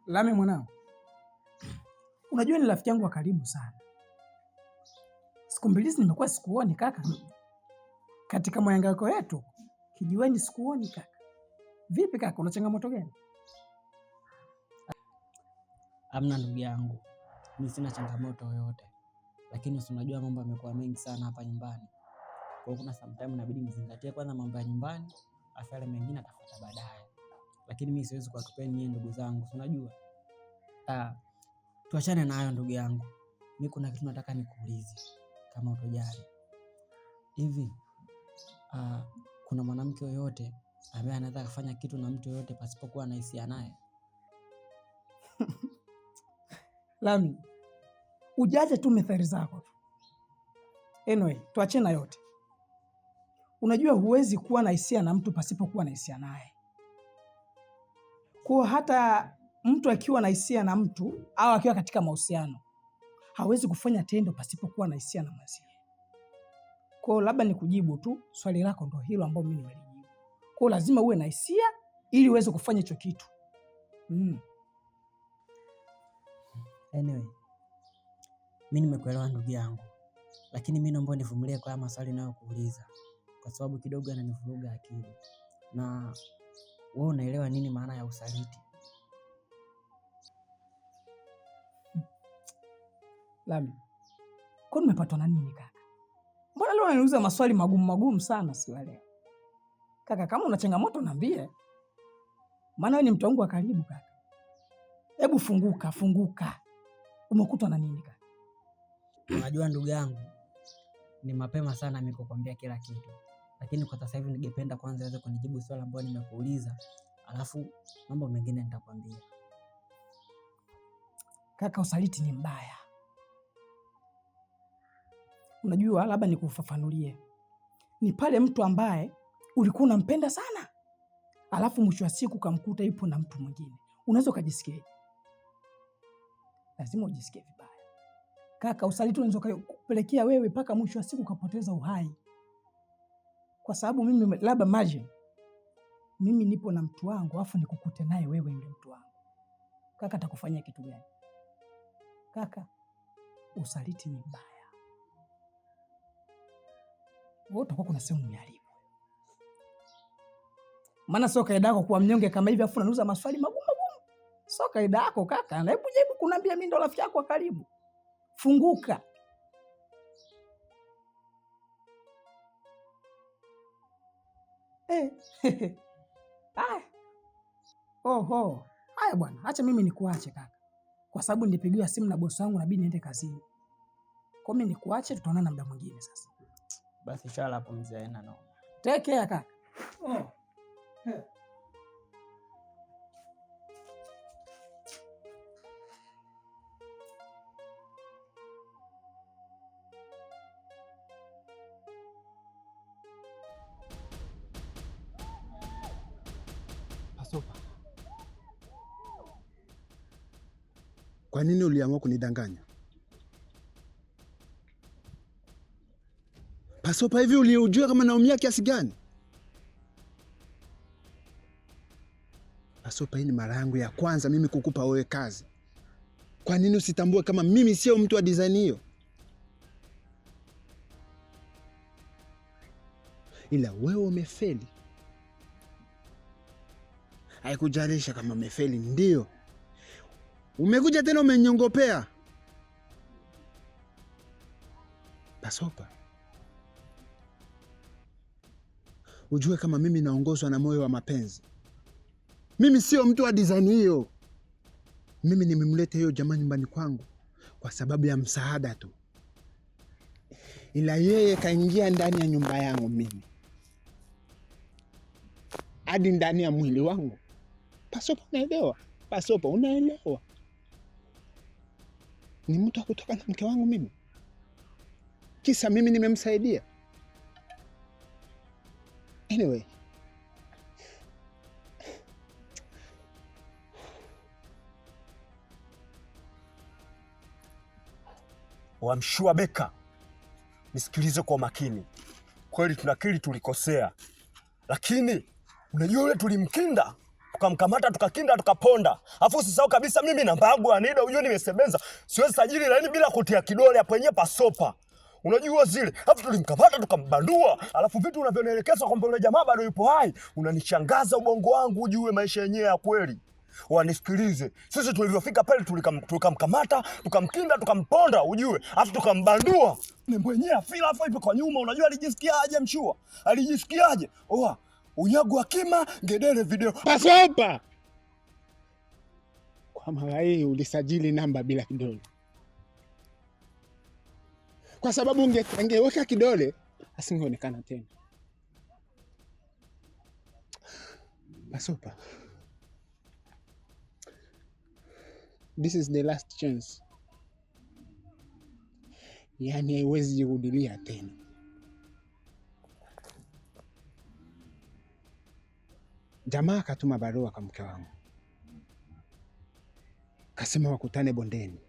Lami mwanangu, unajua ni rafiki yangu wa karibu sana. Siku mbili hizi nimekuwa sikuoni kaka, katika mwangaiko yetu kijiweni sikuoni kaka. Vipi kaka, una changamoto gani? Amna ndugu yangu, mi sina changamoto yoyote, lakini si unajua mambo yamekuwa mengi sana hapa nyumbani. Kwa hiyo kuna sometime inabidi nizingatie kwanza mambo ya nyumbani, afu yale mengine atafuata baadaye. Lakini mi siwezi kuwatupeni nyie ndugu zangu, si unajua. Ah, tuachane na hayo ndugu yangu. Mi kuna kitu nataka nikuulize kama utojali. Hivi kuna mwanamke yoyote ambaye anaweza kufanya kitu na mtu yoyote pasipokuwa na hisia naye? Lami, ujaze tu methali zako tu. Anyway, tuachane na yote. Unajua huwezi kuwa na hisia na mtu pasipokuwa na hisia naye. Kwa hata mtu akiwa na hisia na mtu au akiwa katika mahusiano hawezi kufanya tendo pasipokuwa na hisia na mwenzie. Kwa hiyo labda nikujibu tu swali lako, ndo hilo ambalo mimi nimelijibu. Kwa hiyo lazima uwe na hisia ili uweze kufanya hicho kitu. Anyway, mi nimekuelewa ndugu yangu, lakini mi naomba univumilie kwa haya maswali ninayokuuliza, kwa sababu kidogo yananivuruga akili. Na wewe unaelewa nini maana ya usaliti? Lami, kwani umepatwa na nini kaka? Mbona leo unaniuliza maswali magumu magumu sana siku ya leo? Kaka, kama una changamoto niambie. Maana wewe ni mtu wangu wa karibu kaka. Hebu funguka, funguka. Umekutwa na nini kaka? Unajua ndugu yangu, ni mapema sana mimi kukwambia kila kitu, lakini kwa sasa hivi ningependa kwanza uweze kunijibu swali ambalo nimekuuliza, alafu mambo mengine nitakwambia. Kaka, usaliti ni mbaya. Unajua, labda nikufafanulie. Ni pale mtu ambaye ulikuwa unampenda sana, alafu mwisho wa siku ukamkuta yupo na mtu mwingine, unaweza ukajisikiaje? Lazima ujisikie vibaya kaka. Usaliti unaweza kupelekea wewe mpaka mwisho wa siku ukapoteza uhai, kwa sababu mimi labda imagine mimi nipo na mtu wangu afu nikukute naye wewe yule mtu wangu, kaka, atakufanyia kitu gani? Kaka, usaliti ni mbaya. Wewe utakuwa kuna sehemu umeharibu. Maana sio kaida yako kuwa mnyonge kama hivi afu unauliza maswali magumu magumu. Sio kaida yako kaka. Na hebu jaribu kuniambia mimi ndo rafiki yako wa karibu. Funguka. Eh. Haya. Oho. Haya bwana, acha mimi nikuache kaka. Kwa sababu nilipigiwa simu na bosi wangu inabidi niende kazini. Kwa mimi nikuache, tutaonana muda mwingine sasa. Basi inshallah hapo mzee, haina noma. Take care kaka. Oh. Pasopa, kwa nini uliamua kunidanganya? Pasopa, hivi uliujua kama naumia kiasi gani? Pasopa, hii ni mara yangu ya kwanza mimi kukupa wewe kazi. Kwa nini usitambue kama mimi sio mtu wa design hiyo? Ila wewe umefeli. Haikujalisha kama umefeli, ndio umekuja tena umenyongopea. Pasopa, ujue kama mimi naongozwa na moyo wa mapenzi. Mimi sio mtu wa design hiyo. Mimi nimemleta hiyo jamaa nyumbani kwangu kwa sababu ya msaada tu, ila yeye kaingia ndani ya nyumba yangu mimi hadi ndani ya mwili wangu. Pasopa, unaelewa? Pasopa, unaelewa? Ni mtu wa kutoka na mke wangu mimi, kisa mimi nimemsaidia. Anyway, Wamshua Beka, nisikilize kwa makini. Kweli tunakiri tulikosea, lakini unajua yule tulimkinda Tukamkamata, tukakinda, tukaponda. Alafu usisahau kabisa mimi namba yangu ya NIDA unajua nimesebenza. Siwezi sajili laini bila kutia kidole hapo yenyewe pasopa. Unajua zile. Alafu tulimkamata tukambandua. Alafu vitu unavyonielekeza kwamba yule jamaa bado yupo hai, unanishangaza ubongo wangu ujue maisha yenyewe ya kweli. Wanisikilize. Sisi tulivyofika pale tulikamkamata, tukamkinda, tukamponda ujue. Alafu tukambandua. Nembo yenyewe afila afu ipo kwa nyuma, unajua alijisikiaje mshua? Alijisikiaje? Oa, unyago wa kima ngedere video. Pasopa! Kwa mara hii ulisajili namba bila kidole, kwa sababu ungeweka kidole asingeonekana tena. Pasopa, this is the last chance, yaani haiwezi jirudilia tena. Jamaa akatuma barua kwa mke wangu, kasema wakutane bondeni,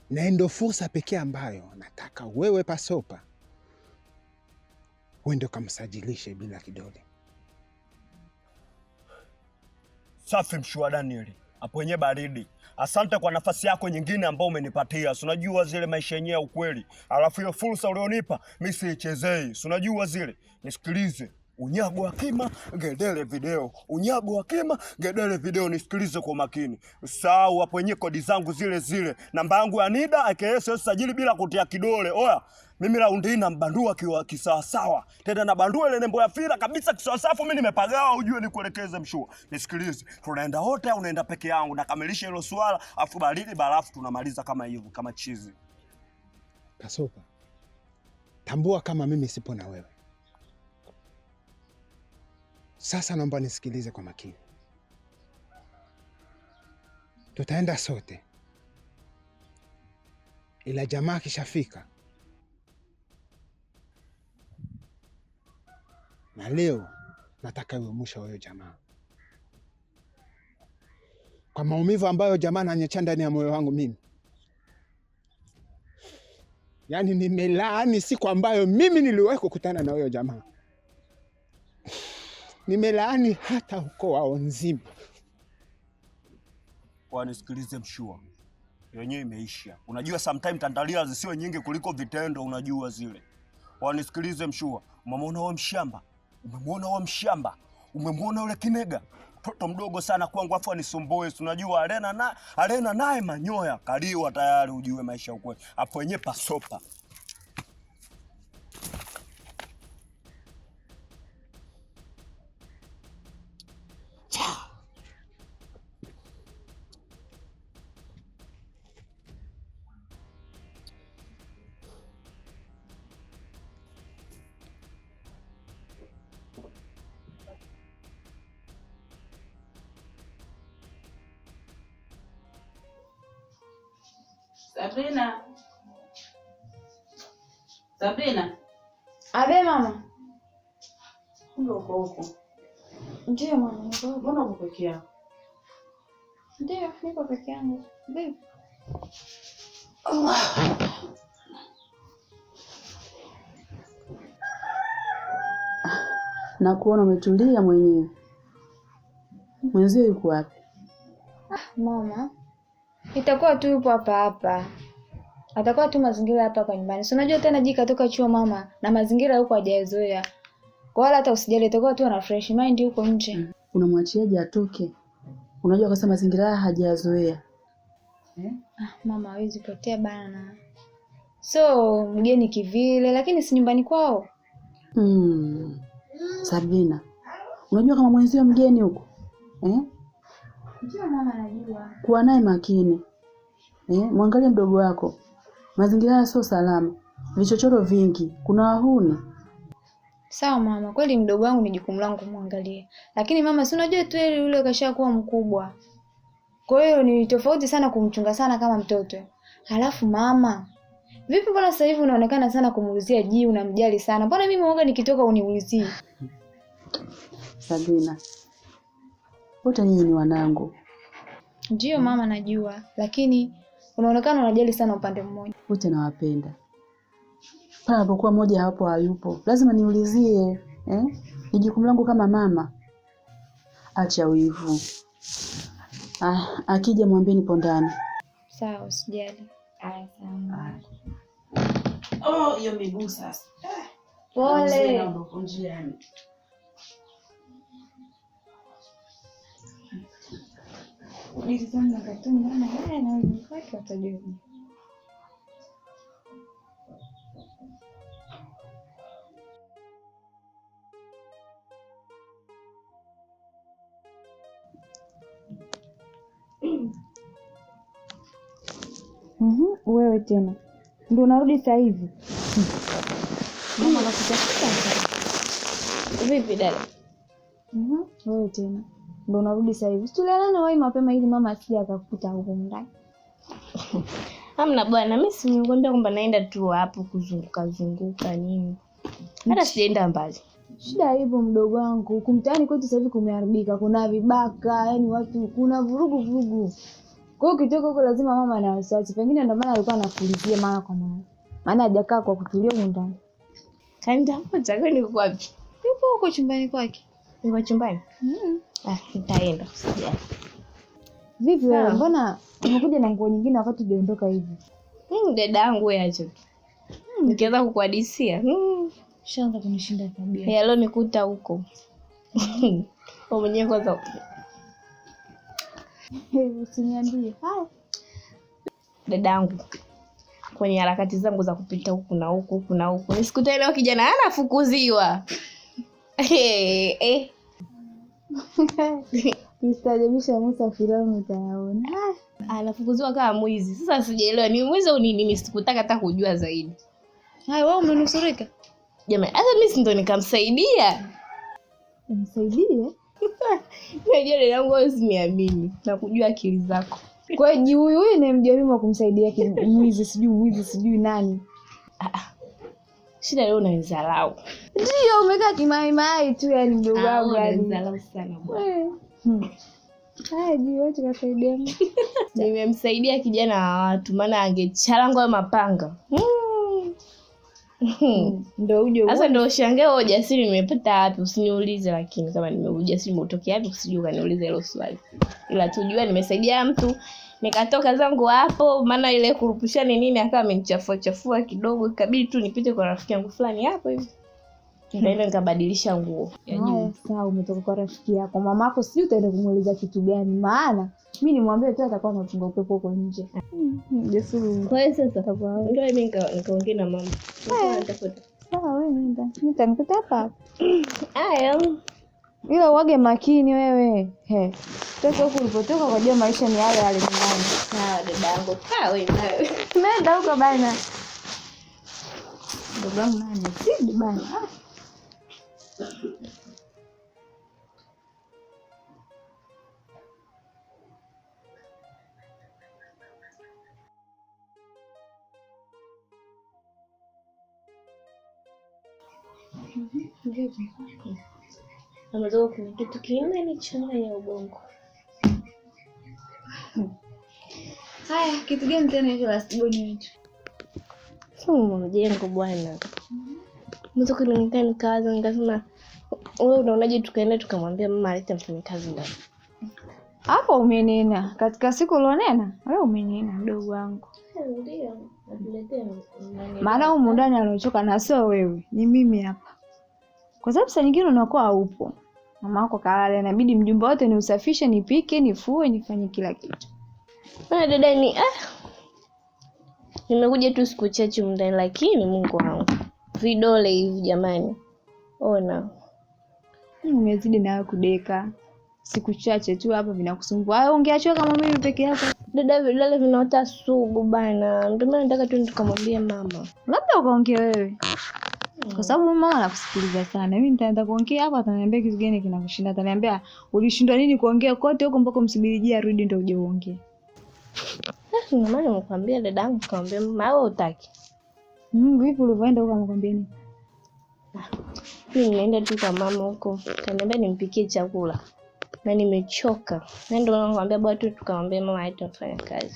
na ndio fursa pekee ambayo nataka wewe Pasopa uende ukamsajilishe bila kidole. Safi mshua Daniel. Hapo wenyewe baridi. Asante kwa nafasi yako nyingine ambayo umenipatia. Si unajua zile maisha yenyewe ya ukweli. Alafu hiyo fursa ulionipa mimi siichezei. Si unajua zile. Nisikilize. Unyago wa kima ngedere video. Unyago wa kima ngedere video, nisikilize kwa makini. Usahau hapo wenyewe kodi zangu zile zile. Namba yangu ya NIDA aka siwezi sajili bila kutia kidole. Oya, mimi raundi hii nambandua kiwa kisawasawa. Tena nabandua ile nembo ya fira kabisa kisawasawa, mimi nimepagawa ujue nikuelekeze mshua. Nisikilize. Tunaenda wote au unaenda peke yangu? Nakamilisha hilo swala, afu baridi barafu tunamaliza kama hivyo, kama chizi. Pasopa, tambua kama mimi sipo na wewe. Sasa naomba nisikilize kwa makini. Tutaenda sote, ila jamaa akishafika, na leo nataka iwe mwisho wa huyo jamaa, kwa maumivu ambayo jamaa ananiacha ndani ya moyo wangu mimi. Yaani nimelaani siku ambayo mimi niliwahi kukutana na huyo jamaa. Nimelaani hata ukoo wao nzima. Kwa nisikilize mshua. Yenyewe imeisha. Unajua sometimes tandalia zisiwe nyingi kuliko vitendo, unajua zile. Wanisikilize mshua. Umemwona huo mshamba? Umemwona huo mshamba? Umemwona yule kinega? Mtoto mdogo sana kwangu afu anisumbue. Si unajua arena naye manyoya kaliwa tayari ujue maisha ukweli. Hapo wenyewe pasopa. Sabrina. Sabrina, Abe mama. kumbe uko huko. Ndiyo mama, niko huko. Mbona uko peke yako? Ndiyo, niko peke yangu. Vipi? Na kuona umetulia mwenyewe. Mwenzio yuko wapi? Mama, itakuwa tu yupo hapa hapa. Atakuwa tu mazingira hapa hapa nyumbani. Si unajua tena jika toka chuo mama na mazingira huko hajayazoea. Kwa wala hata usijali, itakuwa tu ana fresh mind huko nje. Unamwachiaje atoke? Unajua kwa sababu mazingira haya hajayazoea. Eh? Ah, mama hawezi potea bana. So mgeni kivile, lakini si nyumbani kwao. Sabrina, unajua kama mwenzio mgeni huko? Eh? Ndiyo mama, najua. Kuwa naye makini. Eh? Mwangalie mdogo wako. Mazingira haya sio salama. Vichochoro vingi, kuna wahuni. Sawa mama, kweli mdogo wangu ni jukumu langu kumwangalia. Lakini mama, si unajua tu yule yule kashakuwa mkubwa. Kwa hiyo ni tofauti sana kumchunga sana kama mtoto. Halafu mama, vipi mbona sasa hivi unaonekana sana kumuulizia Ji, unamjali sana. Mbona mimi uoga nikitoka uniulizii? Sabrina, wote nyinyi ni wanangu. Ndiyo mama, najua, lakini unaonekana unajali sana upande mmoja. Wote nawapenda. Pale anapokuwa mmoja hapo hayupo, lazima niulizie, eh? Ni jukumu langu kama mama. Acha wivu. Ah, akija mwambie nipo ndani. Sawa, usijali. Haya, sawa. Oh, hiyo miguu sasa. Pole. Njiani. Wewe tena ndio unarudi sasa hivi? Mama anakutafuta. Vipi dada? Wewe tena ndio unarudi sasa hivi? Tulialana wahi mapema ili mama asije akakuta huko ndani. Hamna bwana, mimi si nilikwambia kwamba naenda tu hapo kuzunguka zunguka nini. Hata sijaenda mbali. Shida ipo mdogo wangu, huku mtaani kwetu sasa hivi kumeharibika, kuna vibaka, yani watu kuna vurugu vurugu. Kwa hiyo ukitoka huko lazima mama ana wasiwasi. Pengine ndio maana alikuwa anakulizia mara kwa mara. Maana hajakaa kwa kutulia huko ndani. Kanitafuta kwani uko wapi? Yupo huko chumbani kwake. Yuko chumbani? Ah, nitaenda usijali. Vipi wewe, mbona umekuja na nguo nyingine wakati hujaondoka hivi? Dada yangu wewe acha tu. Nikianza kukuhadisia, Ushaanza kunishinda tabia. yalonikuta huko. Wewe mwenyewe kwanza Usiniambie. Haya. dadangu kwenye harakati zangu za kupita huku na huku huku na huku nisikute leo kijana anafukuziwa. Hey, Kistaajabisha Musa filamu utayaona. Anafukuziwa kama mwizi. Sasa sijaelewa ni mwizi au ni nini, sikutaka hata kujua zaidi. Haya, wewe umenusurika? Jamani, hata mimi si ndo nikamsaidia. Umsaidie? Najua dadangu wewe usiniamini na kujua akili zako. Kwa hiyo huyu huyu ni mjaribu wa kumsaidia mwizi, sijui mwizi sijui nani. Shida leo unanidharau. Ndio umekaa kimaimai tu yani mdogo wangu yani. Unanidharau sana bwana. Haya, jiwe tukasaidia. Nimemsaidia kijana wa watu maana angechalangwa mapanga. Ndio uje Sasa ndio ushangae wewe ujasiri nimepata wapi, usiniulize lakini kama nimeujasiri umetokea wapi usijue ukaniuliza hilo swali. Ila tujua nimesaidia mtu nikatoka zangu hapo, maana ile kurupushani nini akawa amenichafua chafua kidogo, ikabidi tu nipite kwa rafiki yangu fulani hapo hivi. Nikaenda nikabadilisha nguo ya juu. Sawa, umetoka kwa rafiki yako. Mamako sijui utaenda kumueleza kitu gani, maana mimi nimwambie tu atakuwa amepunga upepo huko nje. Jasiri. Kwa hiyo sasa ndio mimi nikaongea na mama. Sawa, wewe nenda. Mimi nitanikuta hapa hapa. Haya. Ila uwage makini wewe. He. Toka huku ulipotoka ukajua maisha ni yale yale nyumbani. Sawa dadangu. Kaa wewe nawe. Nenda huko bana. Ndugu wangu nani? Sidi bana. Ametoka kuna kitu kinanichanganya ubongo. Haya, kitu gani tena hicho last born hicho? Sio mjengo bwana. Mtoka nikaa nikawaza nikasema wewe unaonaje tukaenda tukamwambia mama alete mfanyakazi ndani. Hapo umenena. Katika siku ulionena, wewe umenena mdogo wangu. Ndio, atuletee. Maana humu ndani aliochoka na sio wewe, ni mimi hapa. Kwa sababu saa nyingine unakuwa haupo. Mama yako kalala, inabidi mjumba wote niusafishe, nipike, nifue, nifanye kila kitu. Maana dada ni nimekuja tu siku chache humu ndani lakini Mungu wangu. Vidole hivi jamani. Ona. Umezidi nawe kudeka. Siku chache tu hapa vinakusumbua. Hayo ungeachwa kama mimi peke yako. Dada vidole vinaota sugu bana. Ndio maana nataka tu tukamwambie mama. Labda ukaongea wewe. Kwa sababu mama anakusikiliza sana. Mimi nitaanza kuongea hapa ataniambia kitu gani kinakushinda. Ataniambia ulishindwa nini kuongea kote huko mpaka umsubirijie arudi ndio uje uongee. Ndio maana nimekuambia dadangu kaambia mama wewe hutaki. Vipi ulivyoenda huko amekwambia nini? Mimi nimeenda tu kwa mama huko. Kaniambia nimpikie chakula. Na nimechoka. Na ndio maana nakwambia bwana tu tukamwambia mama haitafanya kazi.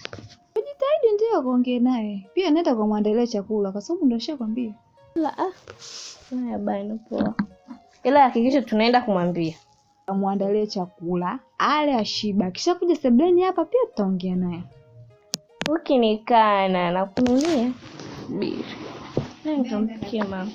Jitahidi ndio kuongea naye. Pia nenda kumwandalia chakula kwa sababu ndio nishakwambia. La Haya bana poa. Ila hakikisha tunaenda kumwambia. Muandalie chakula, ale ashiba. Kisha kuja sebuleni hapa pia tutaongea naye. Ukinikana nakununia bili. Na nikampikia mama.